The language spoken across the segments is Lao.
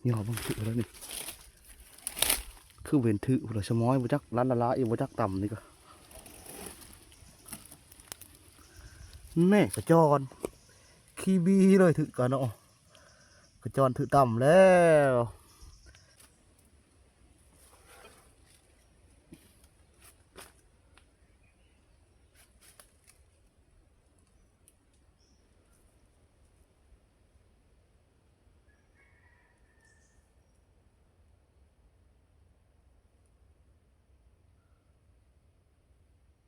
ນີ້ເຮົາເບິ່ງຖືກແລ້ວນີ້ ຄືເຫັນຖືກພຸ້ນລະ ສະໝອຍບໍ່ຈັກ ລັນລະລາອີກບໍ່ຈັກ ຕຳນີ້ກະ ແນ່ກະຈອນ ຂີ້ບີເລີຍ ຖືກກະເນາະ ກະຈອນຖືກຕຳແລ້ວ.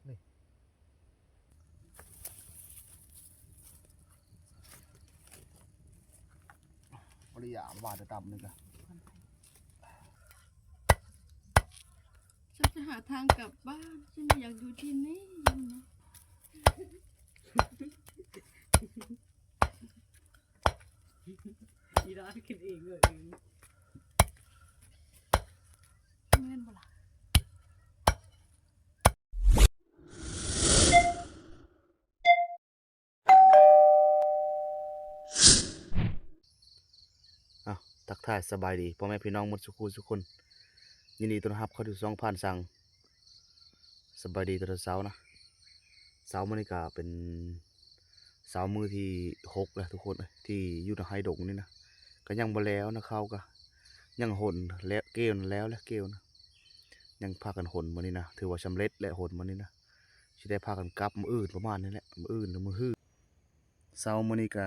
ນີ້ ບໍ່ໄດ້ຢາມວ່າແຕ່ຕຳນີ້ກະ ฉันจะหาทางกลับบ้าน ฉันไม่อยากอยู่ที่นี่นะ อีด้าขึ้นเองเลย แม่นบ่ล่ะ ອ້າວ ທັກທາຍສະບາຍດີພໍ່ແມ່ພີ່ນ້ອງໝົດສູ່ຄູ່ສູ່ຄົນ ຍິນດີຕ້ອນຮັບເຂົ້າສູ່ຊ່ອງຜ່ານສັງ. ສະບາຍດີຕອນເຊົ້ານະ ເຊົ້າມື້ນີ້ກະເປັນເຊົ້າມື້ທີຫົກແລ້ວທຸກຄົນເອີຍ ທີ່ຢູ່ໃນໄຮ່ດົງນີ້ນະ ກະຍັງບໍ່ແລ້ວນະ ເຂົ້າກະຍັງຫົນແລ້ວ ເກວນະແລ້ວແຫຼະ ເກວນະ ຍັງພາກັນຫົນມື້ນີ້ນະ ຖືວ່າສຳເລັດແຫຼະ ຫົນມື້ນີ້ນະ ຊິໄດ້ພາກັນກັບມື້ອື່ນປະມານນີ້ແຫຼະ ມື້ອື່ນຫຼືມື້ຮື. ເຊົ້າມື້ນີ້ກະ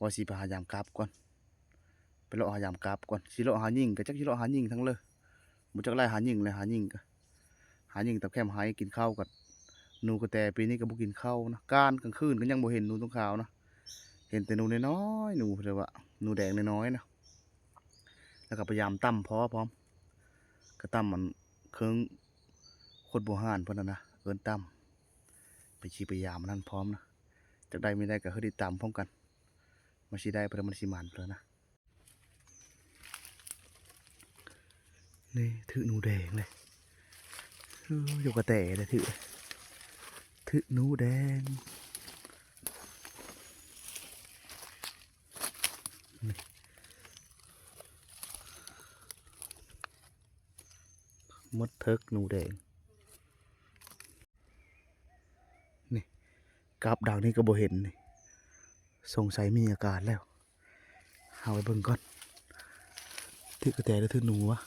ວ່າຊິໄປຫາຢາມກັບກ່ອນ ໄປເລາະຫາຢາມກັບກ່ອນ ຊິເລາະຫາຍິງ ກະຈັກຊິເລາະຫາຍິງທາງເລີ ບໍ່ຈັກໄລ່ຫາຍິງແລະ ຫາຍິງກະ ຫາຍິງຕາມແຄມໄຮ່ ກິນເຂົ້າກັບໜູກະແຕ ປີນີ້ກະບໍ່ກິນເຂົ້ານະ ການກາງຄືນກະຍັງບໍ່ເຫັນໜູຕົງຂາວນະ ເຫັນແຕ່ໜູນ້ອຍໆ ໜູເພິ່ນວ່າໜູແດງນ້ອຍໆນະ ແລ້ວກະພະຍາຍາມຕຳພໍພ້ອມ ກະຕຳອັນເຄື່ອງຄົດບູຮານເພິ່ນຫັ້ນນະ ເອີ້ນຕຳ ໄປຊິໄປຢາມອັນນັ້ນພ້ອມນະ ຈັກໄດ້ບໍ່ໄດ້ກະເຮີດຕິດຕາມພ້ອມກັນ ມັນຊິໄດ້ບໍ່ໄດ້ ມັນຊິໝານບໍ່ນະ. ນີ້ຖືກໜູແດງເລີຍ ເອີ ຢູ່ກະແຕເລີຍ ຖືກ ຖືກໜູແດງ ນີ້ ໝົດເຖິກໜູແດງ ນີ້ ກັບດັ່ງນີ້ກະບໍ່ເຫັນນີ້ ສົງໄສມີອາການແລ້ວ ເຮົາໄປເບິ່ງກ່ອນ ຖືກກະແຕຫຼືຖືກໜູວະ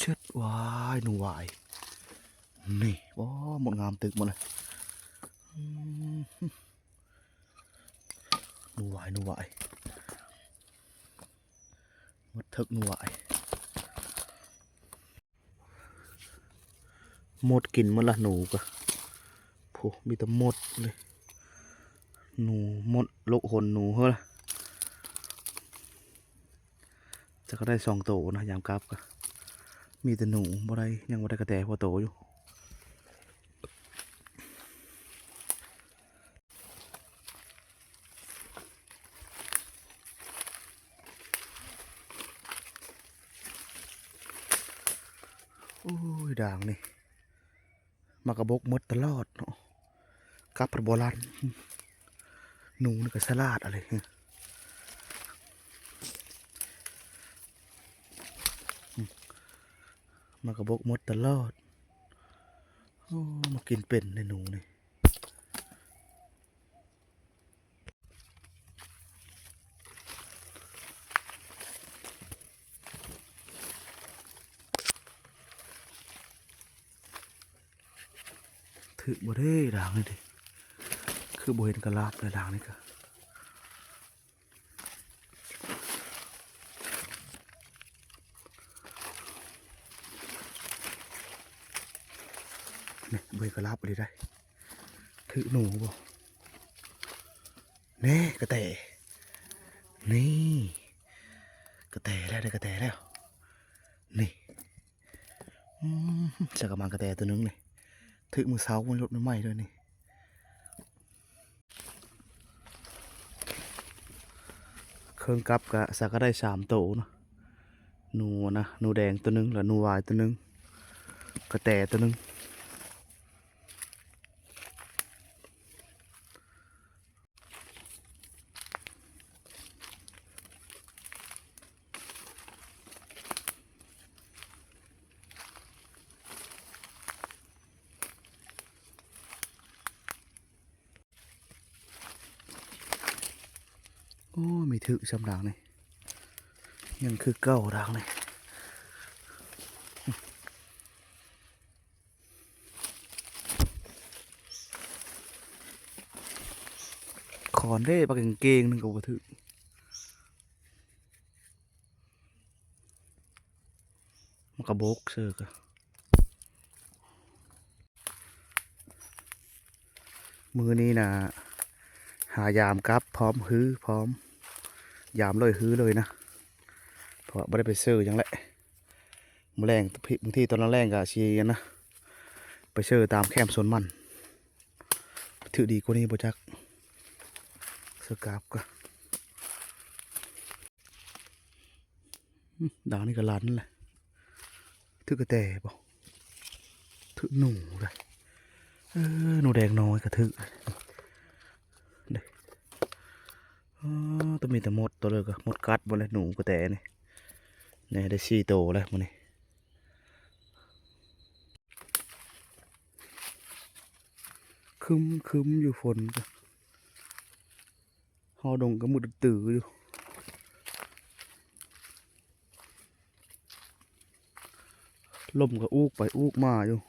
ເຊິດ ວ້າຍ ໜູຫວາຍ ນີ້ ໂອ້ ໝົດງາມຕຶກໝົດເລີຍ ອືມ ໜູຫວາຍ ໜູຫວາຍ ໝົດເຖິກໜູຫວາຍ ມົດກິນໝົດລະ ໜູກະ ໂອ້ ມີແຕ່ມົດເລີຍ ໜູມົດ ໂລກຫົນໜູເຮີລະ ຈັກກະໄດ້ສອງໂຕນະ ຢາມກັບກະ ມີແຕ່ໜູ ບໍ່ໄດ້ ຍັງບໍ່ໄດ້ກະແຕພໍໂຕຢູ່. ໂອ້ຍ ດ່າງນີ້ ໝາກກະບົກໝົດຕະຫຼອດເນາະ ກັບພັດບໍ່ລັ່ນ ໜູນີ້ກະສະຫຼາດອະເລີຍ ໝາກກະບົກໝົດຕະຫຼອດ ໂອ້ ມາກິນເປັນເດ້ໜູນີ້. ຖືກບໍ່ເດ້ດ່າງນີ້ເດ້ ຄືບໍ່ເຫັນກະລາບເລີຍດ່າງນີ້ກະ. ນີ້ ເບິ່ງກະລາບອີ່ຫຼີໄດ໋ ຖືກໜູບໍ່ ແນ່ ກະແຕ ນີ້ ກະແຕແລ້ວ ໄດ້ກະແຕແລ້ວ ນີ້ ອືມ ໃສ່ກະມັງກະແຕໂຕໜຶ່ງນີ້ ຖືກມື້ເຊົ້ານີ້ ລົດໃໝ່ໆເລີຍນີ້. ເຄິ່ງກັບກະ ສາກະໄດ້ສາມໂຕເນາະ ໜູນະ ໜູແດງໂຕໜຶ່ງ ແລະ ໜູຫວາຍໂຕໜຶ່ງ ກ ກະແຕໂຕໜຶ່ງ. ໂອ້ ມີຖືກຊ່ຳດາງນີ້ ຍັງຄືເກົ່າດາງນີ້. ຂອນເດ້ ປາກກາງເກງໜຶ່ງກໍບໍ່ຖືກ. ມັນກະບົກເສີກະ. ມື້ນີ້ນະ ຫາຍາມກັບພ້ອມຮືພ້ອມ ຍາມເລີຍຮືເລີຍນະ ເພາະວ່າບໍ່ໄດ້ໄປເຊີຫຍັງແຫຼະ. ມື້ແລງ ບາງທີຕອນແລງໆກະຊິອັນນະ ໄປເຊີຕາມແຄມສວນມັນ ຖືກດີກວ່ານີ້ບໍ່ຈັກ. ເຊີກັບກະ ດາງນີ້ກະລັນແຫຼະ ຖືກກະແຕບໍ່ ຖືກໜູເດ້. ເອີ ໜູແດງນ້ອຍກະຖືກເດ້. ອໍ ໂຕມີແຕ່ມົດ ໂຕເລີກະມົດກັດເບິດແລ້ວ ໜູກະແຕນີ້. ນີ້ໄດ້ສີ່ໂຕແລ້ວມື້ນີ້. ຄຶ້ມໆຢູ່ ຝົນກະ ຮອດດົງກະມືດຕື້ຢູ່ ລົມກະອູກໄປອູກມາຢູ່.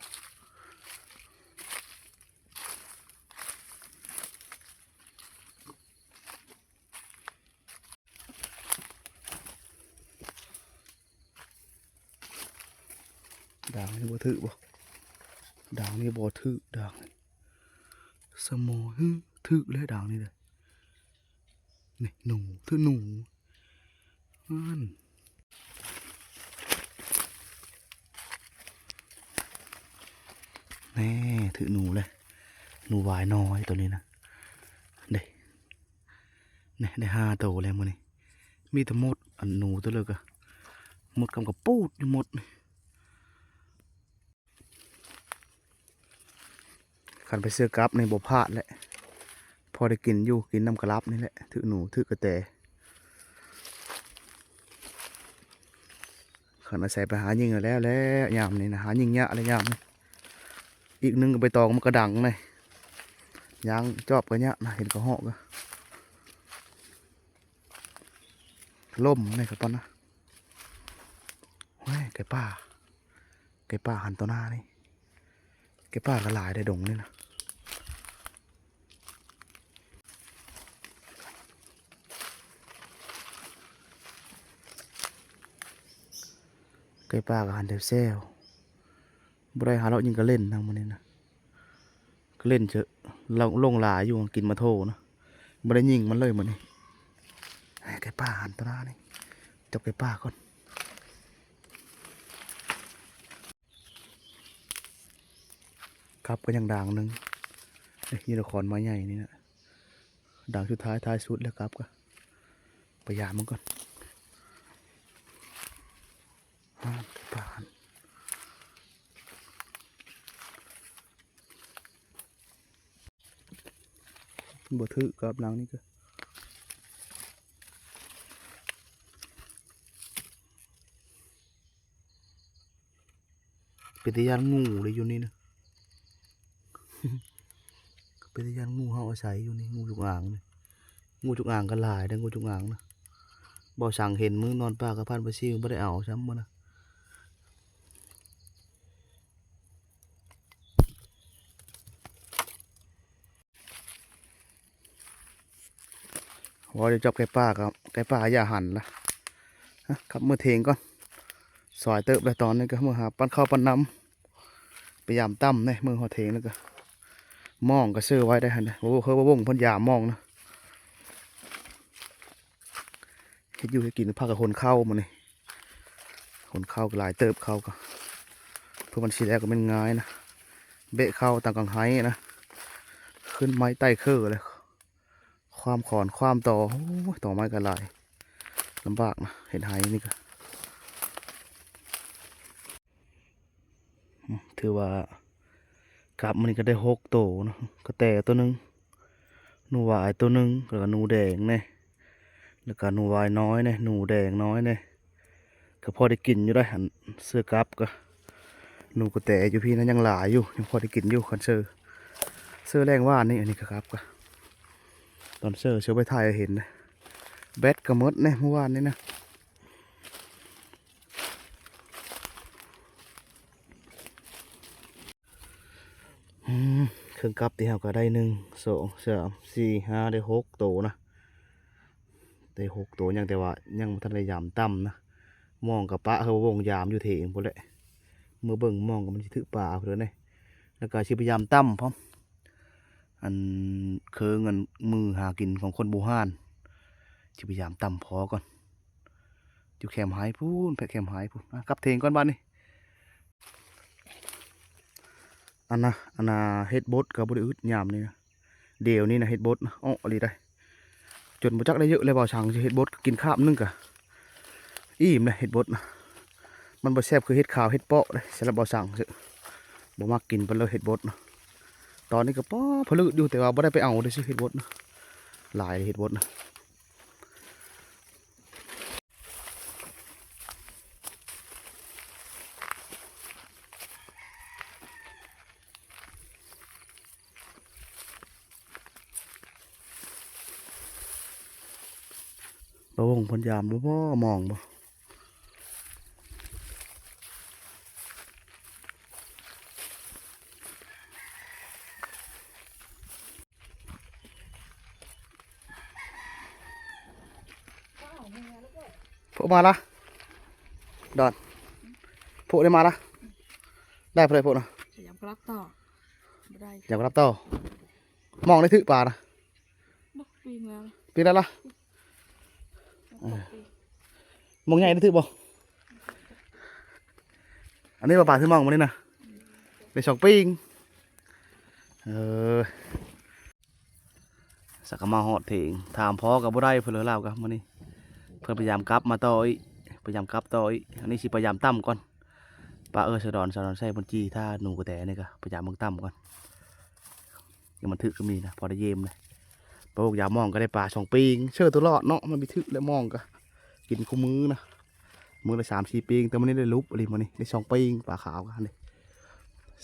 ດາງນີ້ບໍ່ຖືກບໍ່ ດາງນີ້ບໍ່ຖືກ ດາງນີ້ ສະໝໍ ຖືກແລ້ວດາງນີ້ເດ້. ນີ້ໜູ ຖືກໜູຫັ້ນ ແນ່ ຖືກໜູແລ້ວ ໜູຫວາຍນ້ອຍໂຕນີ້ນະ. ເດ້ ນີ້ໄດ້ຫ້າໂຕແລ້ວມື້ນີ້ ມີແຕ່ມົດ ອັນໜູໂຕເລີກະ ມົດກຳກະປູດຢູ່ ມົດນີ້. ຄັນໄປເຊີກັບນີ້ບໍ່ພາດແຫຼະ ພໍໄດ້ກິນຢູ່ ກິນນຳກະລັບນີ້ແຫຼະ ຖືກໜູ ຖືກກະແຕ. ຄັນອາໄສໄປຫາຍິງແລ້ວແຫຼະ ຍາມນີ້ນະ ຫາຍິງຍາກແລ້ວຍາມນີ້. ອີກໜຶ່ງກະໃບຕອງມັນກະດັງເດ້ ຍ່າງຈອບກະຍາກນະ ເຫັນກະຮອກກະ ລົມໃນກະຕອນນະ. ໂອ້ຍ ໄກ່ປ່າ ໄກ່ປ່າຫັ້ນຕໍ່ໜ້ານີ້ ໄກ່ປ່າກະຫຼາຍໃນດົງນີ້ນະ. ໄກ່ປ່າກະຫັນແຊວໆ ບໍ່ໄດ້ຫາເລາະຍິງກະເຫຼັ້ນນຳມື້ນີ້ນະ. ກະເຫຼັ້ນເຈີ ລົງຫຼາຍຢູ່ ກິນມາໂທນະ ບໍ່ໄດ້ຍິງມັນເລີຍມື້ນີ້. ໄກ່ປ່າຫັນຕາໜ້ານີ້ ຈັບໄກ່ປ່າກ່ອນ. ກັບກະຍັງດາງໜຶ່ງ ນີ້ລະຄອນໄມ້ໃຫຍ່ນີ້ນະ ດາງສຸດທ້າຍ ທ້າຍສຸດແລ້ວ ກັບກະ ໄປຢາມມັນກ່ອນ. ຫານໄກ່ປ່າຫັ້ນ ບໍ່ຖືກກັບຫຼັງນີ້ກະ ເປັນຕາຢ້ານງູເລີຍຢູ່ນີ້ນະ ເປັນຕາຢ້ານງູເຮົາອາໄສຢູ່ນີ້ ງູຈົງອາງນີ້. ງູຈົງອາງກະຫຼາຍເດ້ ງູຈົງອາງນະ. ບ່າວສັງເຫັນມື້ນອນປ່າກະພັນປາຊິວ ບໍ່ໄດ້ເອົາຊ້ຳມື້ນະ. ວ່າຈະຈັບໄກ່ປ່າກະ ໄກ່ປ່າຢ່າຫັນລະ. ກັບເມືອເຖງກ່ອນ ສາຍເຕີບແລ້ວ ຕອນນີ້ກະເມືອຫາປັ້ນເຂົ້າປັ້ນນ້ຳ. ພະຍາຍາມຕ່ຳເດ້ ເມືອຮອດເຖງແລ້ວກະ ມອງກະເຊີໄວ້ໄດ້ຫັ້ນນະ. ໂອ້ ເຮີວ່າວົງເພິ່ນຢາມມອງນະ ເຮັດຢູ່ເຮັດກິນ ພາກັນຂົນເຂົ້າມື້ນີ້. ຂົນເຂົ້າກະຫຼາຍເຕີບ ເຂົ້າກະ ເພື່ອມັນຊິແລ້ວກະແມ່ນງ່າຍນະ. ເບະເຂົ້າຕາມກາງໄຮ່ນະ ຂຶ້ນໄມ້ໄຕ່ເຄີເລີຍ ຄວາມຂອນຄວາມຕໍ. ໂອ້ຍ ຕໍໄມ້ກະຫຼາຍ ລຳບາກນະ ເຮັດໄຮ່ນີ້ກະ. ອືມ ຖືວ່າກັບມື້ນີ້ກໍໄດ້ຫົກໂຕເນາະ ກະແຕໂຕໜຶ່ງ ໜູຫວາຍໂຕໜຶ່ງ ແລ້ວກໍໜູແດງແດ່ ແລ້ວກໍໜູຫວາຍນ້ອຍແດ່ ໜູແດງນ້ອຍແດ່ ກໍພໍໄດ້ກິນຢູ່ໄດ໋. ອັນເສື້ອກັບກໍ ໜູກະແຕຢູ່ພີ້ນະ ຍັງຫຼາຍຢູ່ ຍັງພໍໄດ້ກິນຢູ່. ຄັນເຊີ ເຊີແລງວານນີ້ ອັນນີ້ກໍກັບກໍ ຕອນເຊີ ເຊີໄປຖ່າຍໃຫ້ເຫັນນະ ແບັດກໍໝົດໃນມື້ວານນີ້ນະ. ອືມ ເຄື່ອງກັບທີ່ເຮົາກໍໄດ້ ໜຶ່ງ ສອງ ສາມ ສີ່ ຫ້າ ໄດ້ຫົກໂຕນະ ໄດ້ຫົກໂຕ ຍັງແຕ່ວ່າຍັງບໍ່ທັນໄດ້ຍາມຕ່ຳນະ. ມອງກໍປະເຮົາວົງຍາມຢູ່ເທິງພຸ້ນແຫຼະ ເມືອເບິ່ງມອງກໍມັນຊິຖືກປາພຸ້ນເດ້ ແລ້ວກໍຊິພະຍາຍາມຕ່ຳພ້ອມ. ອັນເຄື່ອງ ອັນມືຫາກິນຂອງຄົນບູຮານ ຊິພະຍາຍາມຕ່ຳພໍກ່ອນ ຢູ່ແຄມໄຮພຸ້ນ ແພະແຄມໄຮພຸ້ນ. ອາ ກັບເທິງກ່ອນບາດນີ້. ອັນນະ ອັນນະ ເຮັດບົດກໍບໍ່ໄດ້ອຶດຍາມນີ້ນະ ດຽວນີ້ນະ ເຮັດບົດນະ ເອາະອີ່ຫຼີໄດ໋ ຈົນບໍ່ຈັກໄດ້ເຍອະແລ້ວ. ບ່າວສັງຊິເຮັດບົດກິນຄາບໜຶ່ງກະອີ່ມນະ ເຮັດບົດນະ ມັນບໍ່ແຊບຄືເຫັດຂາວເຫັດເປາະເດ້. ສຳລັບບ່າວສັງຊື່ ບໍ່ມັກກິນປານໃດເຫັດບົດນະ. ຕອນນີ້ກໍພໍຜະລືດຢູ່ ແຕ່ວ່າບໍ່ໄດ້ໄປເອົາເດ້ຊື່ ເຫັດບົດນະ ຫຼາຍເຫັດບົດນະ. ປາວົງເພິ່ນຍາມບໍ່ ມອງບໍ່? ໂພະມາລະ ດອນ ໂພະໄດ້ມາລະ ໄດ້ເທົ່າໃດໂພະນະ? ພະຍາຍາມກະລັບຕໍ່ ບໍ່ໄດ້ ພະຍາຍາມກະລັບຕໍ່. ມອງໄດ້ຖືກປານະ? ບໍ່ ປີ້ງແລ້ວ ປີ້ງແລ້ວລະ? ເອີ ມອງໃຫຍ່ໄດ້ຖືກບໍ່? ອັນນີ້ວ່າປາຖືກມອງມື້ນີ້ນະ ໄດ້ສອງປີ້ງ. ເອີ ສັກກະມາຮອດເທິງ ຖາມພໍກໍບໍ່ໄດ້ເພິ່ນເລີຍ ລາວກໍມື້ນີ້ ເພິ່ນພະຍາຍາມກັບມາຕໍ່ອີກ ພະຍາຍາມກັບຕໍ່ອີກ. ອັນນີ້ຊິພະຍາຍາມຕ່ຳກ່ອນ ປະເອີສະດອນ ສະດອນໃສ່ບັນຈີ ຖ້າໜູກະແຕນີ້ກໍພະຍາຍາມເບິ່ງຕ່ຳກ່ອນ. ຍັງມັນຖືກກໍມີນະ ພໍໄດ້ເຢມນະ. ປາວົງຢາມມອງກໍໄດ້ປາສອງປີ້ງ ເຊີຕະຫຼອດເນາະ ມັນມີຖືກແລະ ມອງກໍກິນຄູ່ມື້ນະ ມື້ລະສາມສີ່ປີ້ງ. ແຕ່ມື້ນີ້ໄດ້ຫຼຸບອີ່ຫຼີ ມື້ນີ້ໄດ້ສອງປີ້ງ ປາຂາວກັນເດ້.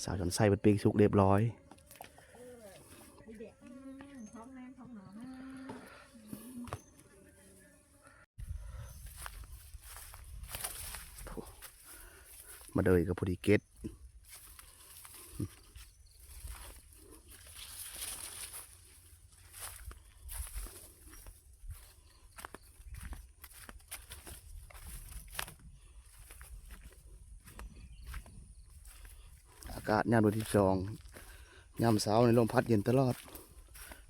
ສາວສອນໃສ່ເປັນປີ້ງສຸກຮຽບຮ້ອຍ. ມາເດີຍກໍພໍດີເກັດ. ອາກາດຍາມເດືອນສິບສອງ ຍາມເຊົ້ານີ້ລົມພັດເຢັນຕະຫຼອດ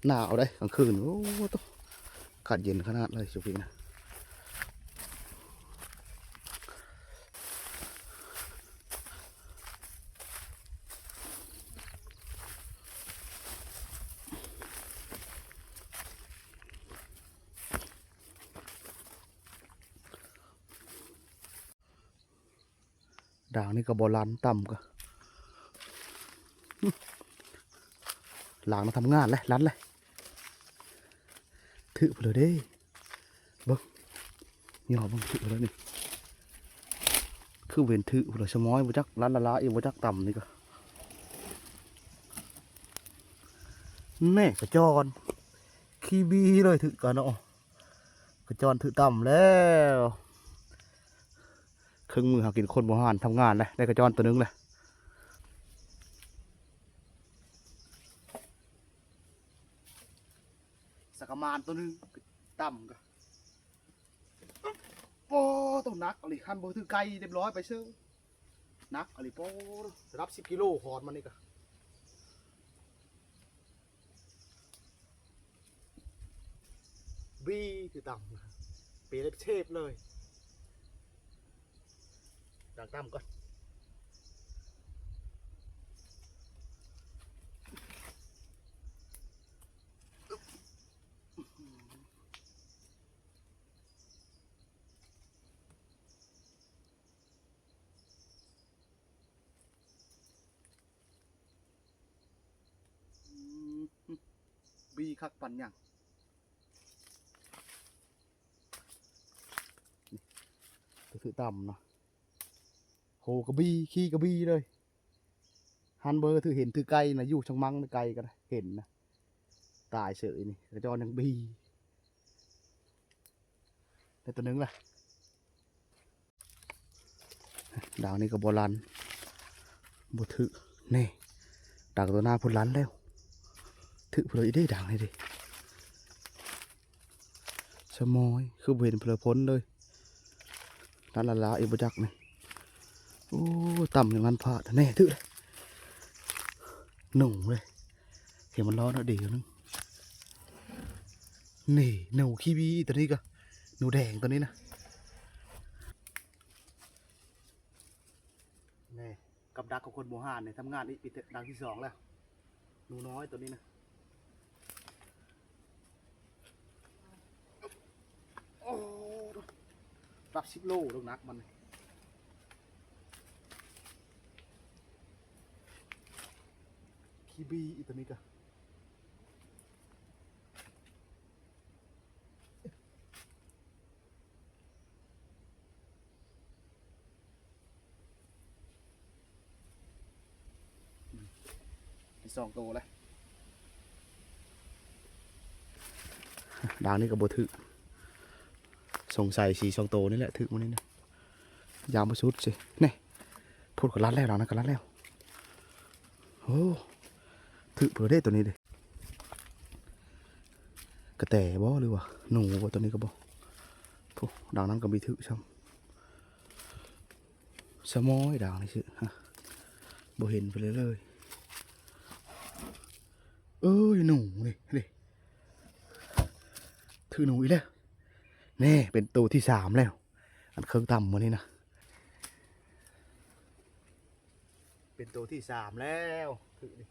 ໜາວເດ້ກາງຄືນ. ໂອ້ໂຕ ອາກາດເຢັນຂະໜາດເລີຍຊຸມປີນະ. ດາງນີ້ກໍບໍ່ລັນ ຕ່ຳກໍ ລາງນະ ທຳງານແຫຼະ ລັນແຫຼະ. ຖືກພຸ້ນເລີເດ້ ເບິ່ງ ຍໍເບິ່ງ ຖືກພຸ້ນເລີນີ້ ຄືເຫັນຖືກພຸ້ນເລີ. ສະໝອຍບໍ່ຈັກ ລັນລະລາອີກບໍ່ຈັກ ຕ່ຳນີ້ກໍ ແນ່ ກະຈອນ ຂີ້ບີເລີຍ ຖືກກັນເນາະ. ກະຈອນຖືກຕ່ຳແລ້ວ ເຄື່ອງມືຫາກິນຄົນບູຮານທຳງານແລ້ວ ໄດ້ກະຈອນໂຕໜຶ່ງແລ້ວ. ສັກກະມານໂຕໜຶ່ງ ຕ່ຳກະ ໂອ້ ໂຕໜັກອີ່ຫຼີ ຄັນບໍ່ຖືກໄກ່ຮຽບຮ້ອຍໄປເຊີ ໜັກອີ່ຫຼີ. ໂອ້ ລະດັບສິບກິໂລ ຂອນມັນນີ້ກະ ບີ ຄືຕ່ຳ ເປເລັບເຊບເລີຍ. ດາງຕ່ຳກ່ອນ. ຄັກປານຫຍັງ. ນີ້ ໂຕຖືກຕຳນະ ໂຫກະບີ ຂີ້ກະບີເລີຍ. ຫັນເບີຖືກເຫັນ ຖືກໄກ່ນະ ຢູ່ຊ່າງມັງໄກ່ກໍເຫັນນະ. ຕາຍເສີຍນີ້ ກະຈອນຍັງບີ ໄດ້ໂຕໜຶ່ງລະ. ດາງນີ້ກໍບໍ່ລັນ ບໍ່ຖືກ. ນີ້ ດາງໂຕໜ້າພຸ້ນລັນແລ້ວ ຖືກພຸ້ນເລີຍເດ້. ດາງນີ້ເດ້ ສະໝອຍ ຄືບໍ່ເຫັນເພີ້ນເລີຍ. ລັນລະລາອີກບໍ່ຈັກນີ້. ໂອ້ ຕຳຍັງລັນພາດ. ແນ່ ຖືກແລ້ວ ໜູເລີຍ. ເຫັນມັນລອດເນາະ ດີໜຶ່ງ. ນີ້ ໜູຂີ້ບີ ໂຕນີ້ກະ ໜູແດງໂຕນີ້ນະ. ນີ້ ກັບດັກຂອງຄົນບູຮານນີ້ ທຳງານອີກ ເປັນດັກທີສອງແລ້ວ. ໜູນ້ອຍໂຕນີ້ນະ. ໂອ້ ຮັບສິບໂລ ນ້ຳໜັກມັນ. ຂີ້ບີອີກໂຕນີ້ກະ. ໄດ້ສອງໂຕແລ້ວ. ດາງນີ້ກໍບໍ່ຖືກ ສົງໄສສີ່ສອງໂຕນີ້ແຫຼະຖືກມື້ນີ້ນະ. ຢາມບໍ່ສຸດຊິ ແນ່ ພຸ້ນກໍລັດແລ້ວ ດາງນັ້ນກໍລັດແລ້ວ. ໂອ້ ຖືກພຸ້ນເດ້ໂຕນີ້ເດ້. ກະແຕບໍ່ ຫຼືວ່າໜູບໍ່ ໂຕນີ້ກໍບໍ່. ໂອ້ ດາງນັ້ນກໍມີຖືກຊ້ຳ. ສະໝອຍດາງນີ້ຊື່ ບໍ່ເຫັນເພິ່ນເລີຍ. ເອີຍ ໜູນີ້ ນີ້ ຖືກໜູອີກແລ້ວ. ແນ່ ເປັນໂຕທີສາມແລ້ວ ອັນເຄິ່ງຕຳມື້ນີ້ນະ. ເປັນໂຕທີສາມແລ້ວ ຖືກນີ້.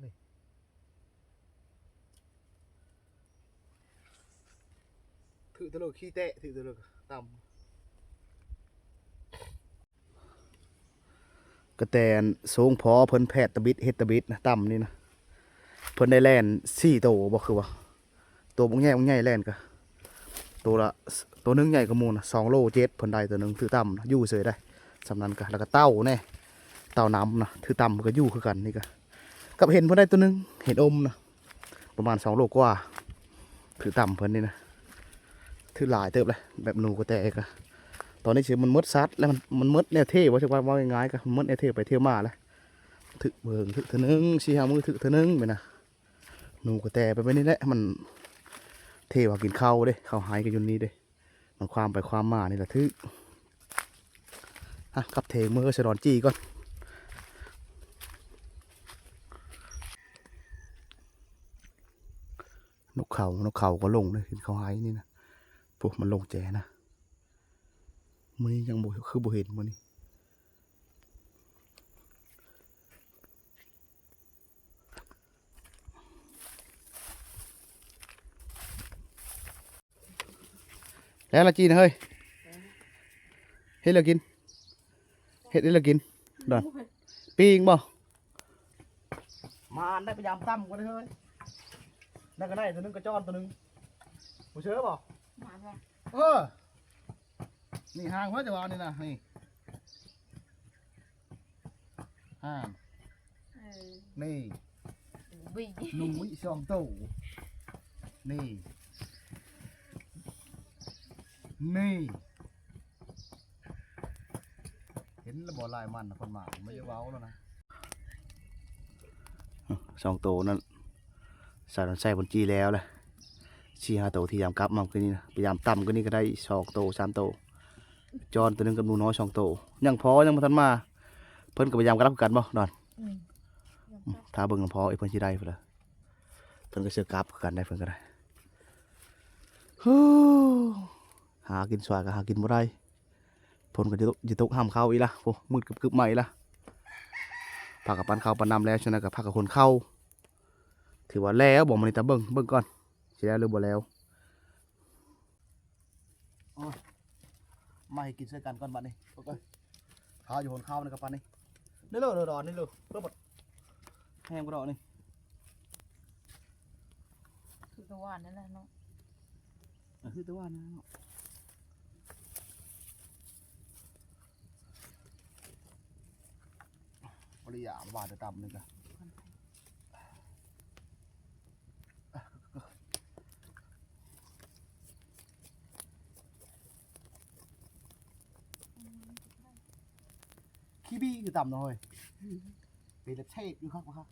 ນີ້ ຖືກຕະໂລຂີ້ແຕະ ຖືກຕະໂລຕຳ. ກະແຕນໂຊງພໍເພິ່ນແຜດຕະບິດເຮັດຕະບິດນະ ຕຳນີ້ນະ. ເພິ່ນໄດ້ແລ່ນສີ່ໂຕບໍ່ ຄືວ່າໂຕບັກໃຫຍ່ບັກໃຫຍ່ແລ່ນກະ ໂຕລະ ໂຕໜຶ່ງໃຫຍ່ກວ່າໝູ່ນະ ສອງໂລເຈັດ ເພິ່ນໄດ້ໂຕໜຶ່ງ ຖືກຕຳນະ ຢູ່ເສີຍໄດ໋ ສ່ຳນັ້ນກະ. ແລ້ວກະເຕົ່າແນ່ ເຕົ່ານ້ຳນະ ຖືກຕຳກະຢູ່ຄືກັນນີ້ກະ. ກັບເຫັນເພິ່ນໄດ້ໂຕໜຶ່ງ ເຫັນອົມນະ ປະມານສອງໂລກວ່າ ຖືກຕຳເພິ່ນນີ້ນະ ຖືກຫຼາຍເຕີບແຫຼະ. ແບບໜູກະແຕກະ ຕອນນີ້ຊິມັນໝົດສັດແລ້ວ ມັນ ມັນໝົດແນວເທວ່າ ຖືກວ່າເວົ້າງ່າຍໆກະ ມັນໝົດແນວເທໄປເທມາແລ້ວ. ຖືກເບິ່ງ ຖືກເທື່ອໜຶ່ງ ສີ່ຫ້າມື້ຖືກເທື່ອໜຶ່ງແມ່ນນະ. ໜູກະແຕໄປແບບນີ້ແຫຼະ ມັນເທວ່າກິນເຂົ້າເດ້ ເຂົ້າໄຮ່ກະຢູ່ນີ້ເດ້. ມັນຄວາມໄປຄວາມມານີ້ລະຖືກ. ອ່ະ ກັບເທງເມືອສະດອນຈີ່ກ່ອນ. ນົກເຂົາ ນົກເຂົາກໍລົງເດ້ ກິນເຂົ້າໄຮ່ນີ້ນະ. ໂອ້ ມັນລົງແຈນະ. ມື້ນີ້ຍັງບໍ່ ຄືບໍ່ເຫັນມື້ນີ້. ແລ້ວລະຈີນເຮີ້ຍ ເຮັດແລ້ວກິນ ເຮັດແລ້ວກິນດອນ ປີ້ງບໍ່? ມາອັນໄດ້ພະຍາຍາມຕຳກ່ອນເຮີ້ຍ. ນັ້ນກໍໄດ້ໂຕໜຶ່ງ ກະຈອນໂຕໜຶ່ງ ບໍ່ເຊື່ອບໍ່? ມາແລ້ວ ເອີ ນີ້ຫາງເພິ່ນຈະວ່ານີ້ນະ ນີ້ຫາງ ເອີ ນີ້ ຫນູອີກສອງໂຕ ນີ້ ນີ້ ເຫັນລະບໍ່ ລາຍມັນຄົນມາ ບໍ່ຢາກເວົ້າແລ້ວນະ. ສອງໂຕນັ້ນ ສາວນວນໃສ່ເພິ່ນຈີ່ແລ້ວລະ ສີ່ຫ້າໂຕທີ່ຍາມກັບມາຄືນນີ້ນະ ພະຍາຍາມຕຳຄືນນີ້ກໍໄດ້ສອງໂຕສາມໂຕ ຈອນໂຕໜຶ່ງກັບໜູນ້ອຍສອງໂຕ ຍັງພໍຍັງບໍ່ທັນມາ. ເພິ່ນກໍພະຍາຍາມກັບຄືກັນບໍ່ດອນ? ອືມ ຖ້າເບິ່ງນຳພໍອີກເພິ່ນຊິໄດ້ພຸ້ນລະ ເພິ່ນກໍເຊື່ອກັບຄືກັນໄດ໋ ເພິ່ນກໍໄດ້. ຫາກິນສວາຍກໍຫາກິນບໍ່ໄດ້ ຝົນກໍຈະຕົກ ຈະຕົກຫ້າມເຂົ້າອີກລະ. ໂອ້ ມືດກຶບໆມາອີກລະ. ພາກັນປັ້ນເຂົ້າປັ້ນນ້ຳແລ້ວ ສະນັ້ນກໍພາກັນຂົນເຂົ້າ. ຖືວ່າແລ້ວບໍ່ມື້ນີ້? ຕາເບິ່ງ ເບິ່ງກ່ອນ ຊິແລ້ວຫຼືບໍ່ແລ້ວ. ໂອ້ຍ ມາໃຫ້ກິນໃສ່ກັນກ່ອນບັດນີ້. ໂອ້ຍ ຂ້າວຢູ່ຫົນຂ້າວນີ້ກໍປານນີ້ ນີ້ເລີ ດອນນີ້ເລີ ເພິ່ນບັດແຮງບໍ່ດອກນີ້ ຄືກະຫວານນັ້ນແຫຼະເນາະ ຄືແຕ່ຫວານນັ້ນເນາະ. ບໍ່ໄດ້ຢາກຫວານແຕ່ຕຳນີ້ກະ ຂີ້ບີຄືຕຳເນາະເຮີ້ຍ ເປັນແລ້ວເທດຢູ່ຄັກບໍ່ຄັກ.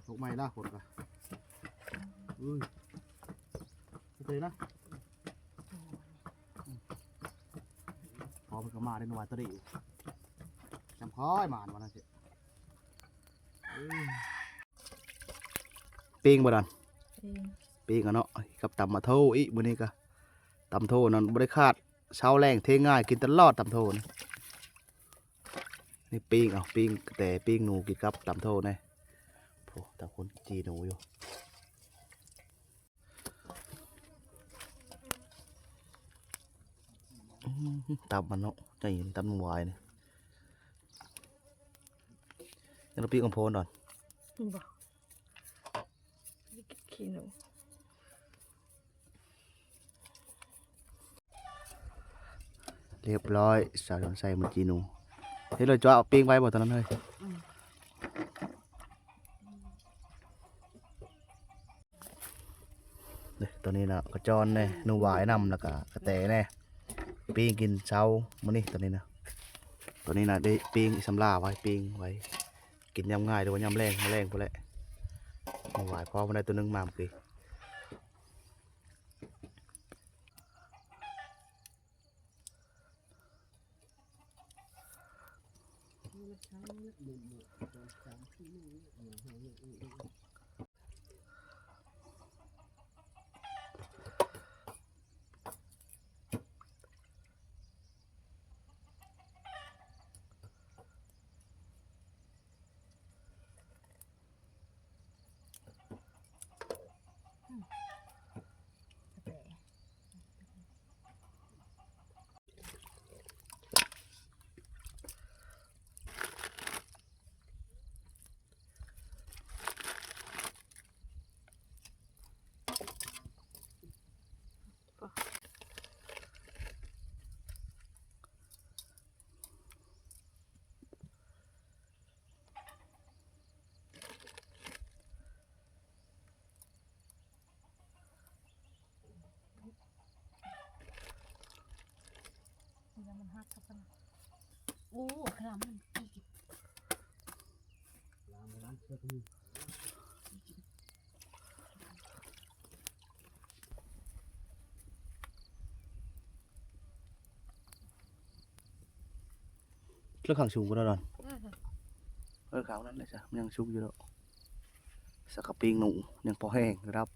ຕົກໃໝ່ລະຝົນກະ ອື ໂອເຄນະ ພໍເພິ່ນກໍມາໄດ້ນະວ່າຕະດີ ຈຳຄ່ອຍມານວ່ານັ້ນຊິ. ປີ້ງບໍ່ດອນ? ປີ້ງ ປີ້ງອະເນາະ ກັບຕຳໝາໂທອີກ ມື້ນີ້ກະ ຕຳໂທນັ້ນບໍ່ໄດ້ຂາດ ເຊົ້າແລງເທີ່ຍງງາຍ ກິນຕະຫຼອດຕຳໂທນີ້. ນີ້ປີ້ງ ເອົາ ປີ້ງແຕ່ປີ້ງໜູກິນກັບຕຳໂທແດ່. ໂອ້ ຕາຄົນຈີ່ໜູຢູ່. ອືມ ຕຳມັນເນາະ ໃຫຍ່ ຕຳໜູຫວາຍນີ້. ຍັງລະປີ້ງອຳໂພນດອນ ບໍ່ ຂີ້ໜູ. ຮຽບຮ້ອຍ ສາວດອນໃສ່ມັນຈີ່ໜູ. ເຮັດເລີຍຈ້ອຍ ເອົາປີ້ງໄວ້ບໍ່ຕອນນັ້ນເຮີ້ຍ? ອືມ ເດ້ ຕອນນີ້ນະ ກະຈອນແດ່ ໜູຫວາຍນຳ ແລ້ວກະກະແຕແດ່ ປີ້ງກິນເຊົ້າມື້ນີ້. ຕອນນີ້ນະ ຕອນນີ້ນະ ໄດ້ປີ້ງອີ່ສຳລາໄວ້ ປີ້ງໄວ້ ກິນຍາມງາຍ ຫຼືວ່າຍາມແລງ ມາແລງພຸ້ນແຫຼະ. ໜູຫວາຍພໍມັນໄດ້ໂຕໜຶ່ງມາມື້ກີ້. ໂອ້ ຄະລາມມັນ ເລິກຂ້າງສູງພຸ້ນດອນ. ເອີ ເອີ ຂ້າງນັ້ນແຫຼະຊະ ມັນຍັງສຸກຢູ່ດອກ. ສາກະປີ້ງໜູຍັງພໍແຮງ ລະດັບ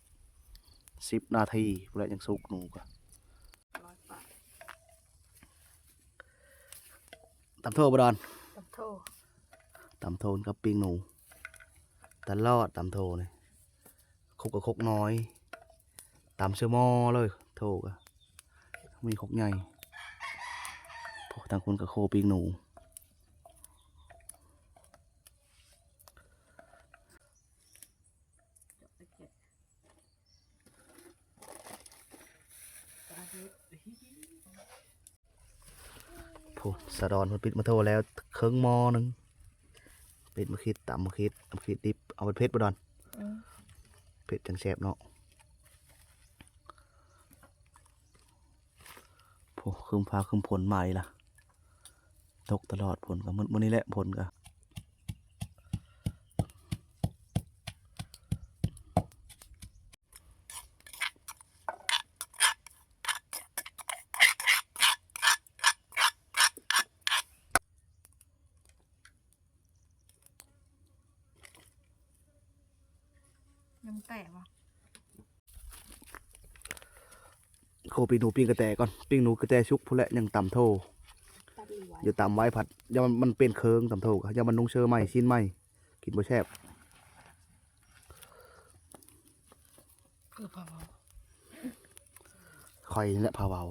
ສິບນາທີພຸ້ນແຫຼະ ຍັງສຸກໜູກະ. ຕຳໂທບໍ່ດອນ? ຕຳໂທ ຕຳໂທກັບປີ້ງໜູ ຕະຫຼອດຕຳໂທນີ້. ຄົກກະຄົກນ້ອຍ ຕຳເຊື່ອໝໍ້ເລີຍ ໂທກະມີຄົກໃຫຍ່. ໂອ້ ທາງພຸ້ນກະໂຄປີ້ງໜູ. ໂອ້ ສາດອນເພິ່ນປິດໝາໂທແລ້ວເຄິ່ງໝໍ້ໜຶ່ງ. ເປັດໝາຄິດ ຕຳໝາຄິດ ຕຳໝາຄິດດິບ ເອົາເຜັດບໍ່ດອນ? ອືມ ເຜັດຈັ່ງແຊບເນາະ. ໂອ້ ຄຶ້ມຟ້າຄຶ້ມຝົນມາອີກລະ. ຕົກຕະຫຼອດ ຝົນກໍມື້ ມື້ນີ້ແຫຼະ ຝົນກໍ ຍັງແຕກບໍ່? ໂຄ ປີ້ງໜູປີ້ງກະແຕກ່ອນ ປີ້ງໜູກະແຕສຸກພຸ້ນແຫຼະ ຍັງຕຳໂທ ຢ່າຕຳໄວພັດ ຢ້ານມັນ ມັນເປັນເຄີງ ຕຳໂທ ຢ້ານມັນນຸ່ງເຊີໃໝ່ ຊີ້ນໃໝ່ ກິນບໍ່ແຊບ. ຄືພາເວົ້າ ຂ້ອຍນີ້ແຫຼະພາເວົ້າ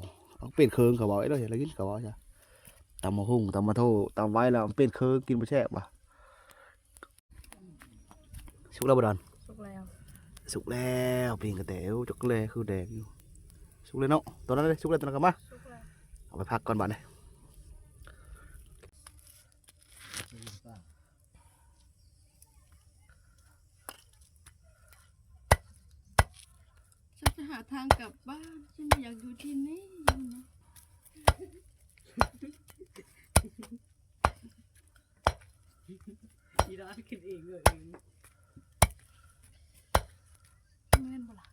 ເປັນເຄີງ ເຂົາເວົ້າເດ້ ໄດ້ຍິນເຂົາເວົ້າຊະ ຕຳໝາກຫຸ່ງ ຕຳໝາໂທ ຕຳໄວແລ້ວເປັນເຄີງ ກິນບໍ່ແຊບວ່າ. ສຸກແລ້ວບໍ່ດອນ? ສຸກແລ້ວ ສຸກແລ້ວ ປີ້ງກະແຕ ໂອ້ ຈັກແລຄືແດງຢູ່ ສຸກແລ້ວເນາະ ຕອນນັ້ນເດ້ ສຸກແລ້ວ ຕອນນັ້ນກໍມາ ສຸກແລ້ວ ເອົາໄປພັກກ່ອນບາດນີ້. ฉันจะหาทางกลับบ้าน ฉันไม่อยากอยู่ที่นี่นะ อีดาขึ้นเองเลยเอง แม่นบ่ล่ะ?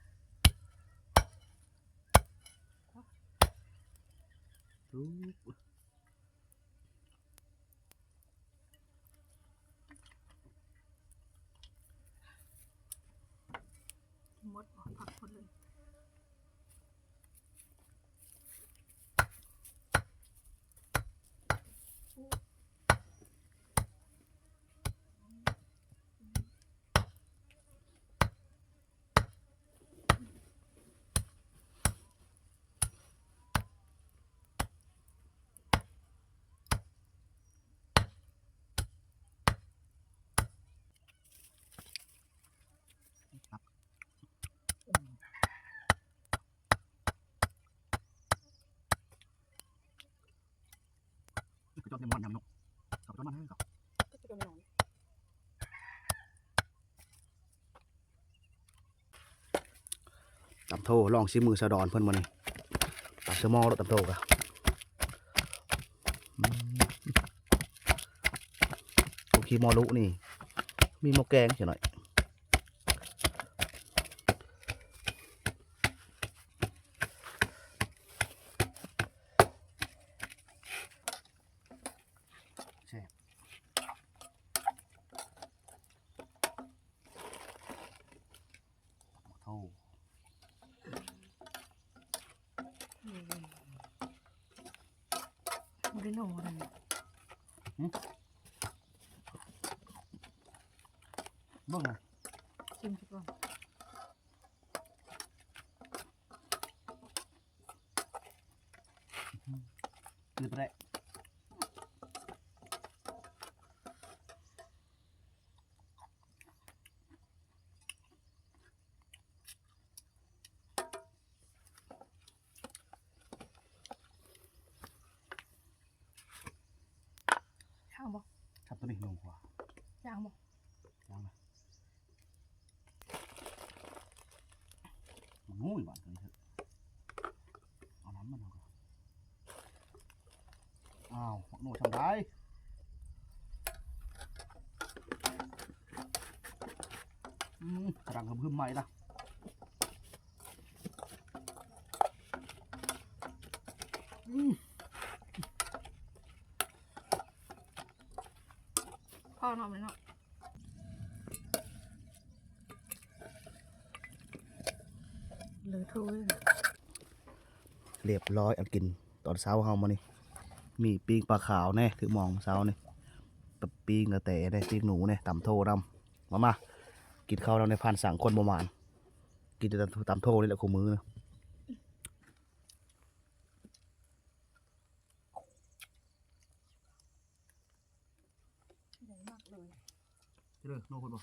หมดบ่ ผักหมดเลย กระจอกเนี่ยมันยำเนาะ กระจอกมันให้ครับ ตำโท ลองซิมมือสะดอนเพิ่นมื้อนี้ ตำสะหม้อแล้วตำโทกะ อืม โอเค หม้อลุนี่ มีหม้อแกงจักหน่อย แซ่บ โอ้ บ่ได้หน่อเลย หึ เบิ่งนะ ชิมซะก่อน อืม อืดไปได้ ย่างบ่ ครับ ตัวนี้ลงกว่า ย่างบ่ ย่างนะ มันงูอยู่บ้านตัวนี้เถอะ เอาน้ำมันเอาก่อน อ้าว หมกหนูทำได้ อืม กำลังหึมๆ ใหม่ละ อืม พอเนาะ แม่เนาะ เหลือถ้วย เรียบร้อย อันกินตอนเช้าเฮามื้อนี้ มีปิ้งปลาขาวแน่ คือมองเช้านี่ กับปิ้งกะแตแน่ ปิ้งหนูแน่ ตำโทนำ มา มา กินข้าวนำในพานสังคนบ่หมาน กินแต่ตำ ตำโทนี่แหละคู่มื้อนะ ใหญ่มากเลย เด้อ โน่พุ้นบ่